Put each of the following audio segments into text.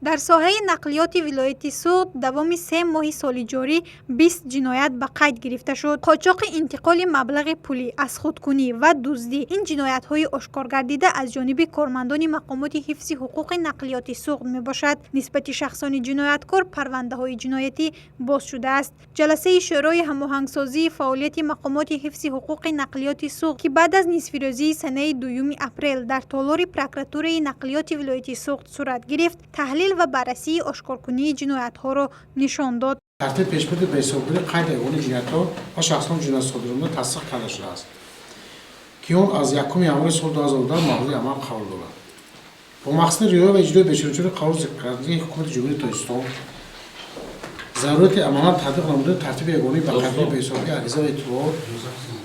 Дар соҳаи нақлиёти вилояти Суғд давоми 3 моҳи соли ҷорӣ 20 ҷиноят ба қайд гирифта шуд. Қочоқи интиқоли маблағи пулӣ, азхудкунӣ ва дуздӣ — ин ҷиноятҳои ошкоргардида аз ҷониби кормандони мақомоти ҳифзи ҳуқуқи нақлиёти Суғд мебошад. Нисбати шахсони ҷинояткор парвандаҳои ҷиноятӣ боз шудааст. Ҷаласаи Шӯрои ҳамоҳангсозии фаъолияти мақомоти ҳифзи ҳуқуқи нақлиёти Суғд, ки баъд аз нисфирӯзии санаи 2 апрел дар толори прокуратураи нақлиёти вилояти Суғд сурат гирифт, таҳлил ва баррасии ошкоркунии ҷиноятҳоро нишон дод. Тартиби пешбурди ба ҳисобгирӣ, қайди ягонаи ҷиноятҳо ва шахсони ҷиноятсодиркунанда тасдиқ карда шудааст, ки он аз 1 январи соли 2010 мавриди амал қарор дорад. Бо мақсади риоя ва иҷрои бешунучори қарори зикркардаи Ҳукумати Ҷумҳурии Тоҷикистон, зарурати амалан татбиқ намудани тартиби ягонаи ба қайдгирӣ, ба ҳисобгирии ариза ва иттилоот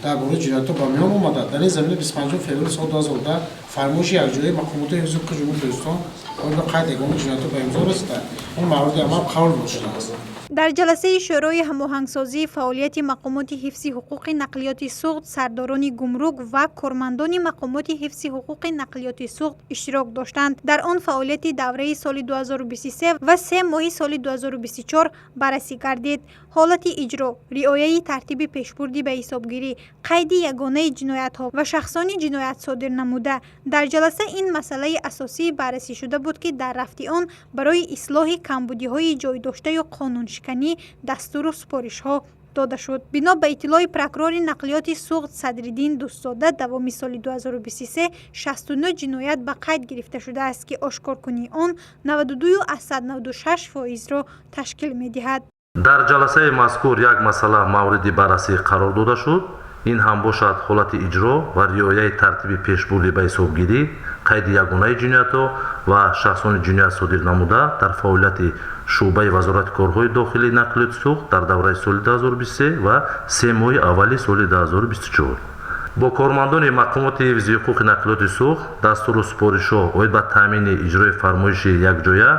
дар бораи ҷиноятҳо ба миён омада, дар ин замина 25 феврали соли 2010 фармоиши якҷояи мақомоти ҳифзи ҳуқуқи Ҷумҳурии Тоҷикистон оид ба қайди ягонаи ҷиноятҳо ба имзо расида, он мавриди амал қарор дода шудааст. Дар ҷаласаи Шӯрои ҳамоҳангсозии фаъолияти мақомоти ҳифзи ҳуқуқи нақлиёти Суғд сардорони гумрук ва кормандони мақомоти ҳифзи ҳуқуқи нақлиёти Суғд иштирок доштанд. Дар он фаъолияти давраи соли 2023 ва 3 моҳи соли 2024 баррасӣ гардид. Ҳолати иҷро, риояи тартиби пешбурди ба ҳисобгирӣ, қайди ягонаи ҷиноятҳо ва шахсони ҷиноятсодир намуда. Дар ҷаласа ин масъалаи асосӣ баррасӣ шуда буд, ки дар рафти он барои ислоҳи камбудиҳои ҷойдоштаю қонуншиканӣ дастуру супоришҳо дода шуд. Бино ба иттилои прокурори нақлиёти Суғд Садриддин Дӯстзода, давоми соли 2023 69 ҷиноят ба қайд гирифта шудааст, ки ошкоркунии он 92,96 фоизро ташкил медиҳад. Дар ҷаласаи мазкур як масъала мавриди баррасӣ қарор дода шуд. Ин ҳам бошад ҳолати иҷро ва риояи тартиби пешбурди ба ҳисобгирӣ, қайди ягонаи ҷиноятҳо ва шахсони ҷиноят содир намуда дар фаъолияти шӯъбаи Вазорати корҳои дохилии нақлиёти Суғд дар давраи соли 2023 ва 3 моҳи аввали соли 2024. Бо кормандони мақомоти ҳифзи ҳуқуқи нақлиёти Суғд дастуру супоришҳо оид ба таъмини иҷрои фармоиши якҷоя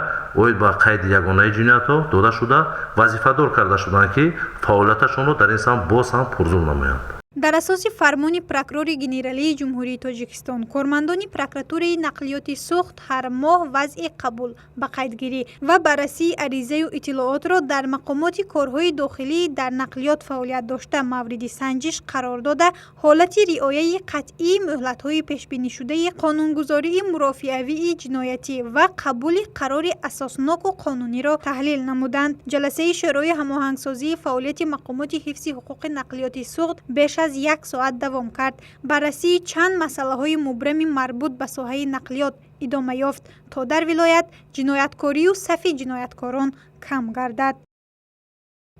оид ба қайди ягонаи ҷиноятҳо дода шуда, вазифадор карда шуданд, ки фаъолияташонро дар ин самт боз ҳам пурзур намоянд. Дар асоси фармони прокурори генералии Ҷумҳурии Тоҷикистон кормандони прокуратураи нақлиёти Суғд ҳар моҳ вазъи қабул, ба қайдгирӣ ва баррасии аризаю иттилоотро дар мақомоти корҳои дохилӣ дар нақлиёт фаъолият дошта мавриди санҷиш қарор дода, ҳолати риояи қатъии мӯҳлатҳои пешбинишудаи қонунгузории мурофиавии ҷиноятӣ ва қабули қарори асосноку қонуниро таҳлил намуданд. Ҷаласаи Шӯрои ҳамоҳангсозии фаъолияти мақомоти ҳифзи ҳуқуқи нақлиёти Суғд беш аз як соат давом кард. Баррасии чанд масъалаҳои мубрами марбут ба соҳаи нақлиёт идома ёфт, то дар вилоят ҷинояткорию сафи ҷинояткорон кам гардад.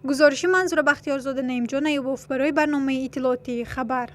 Гузориши Манзура Бахтиёрзода, Наимҷон Аюбов барои барномаи иттилоотии «Хабар».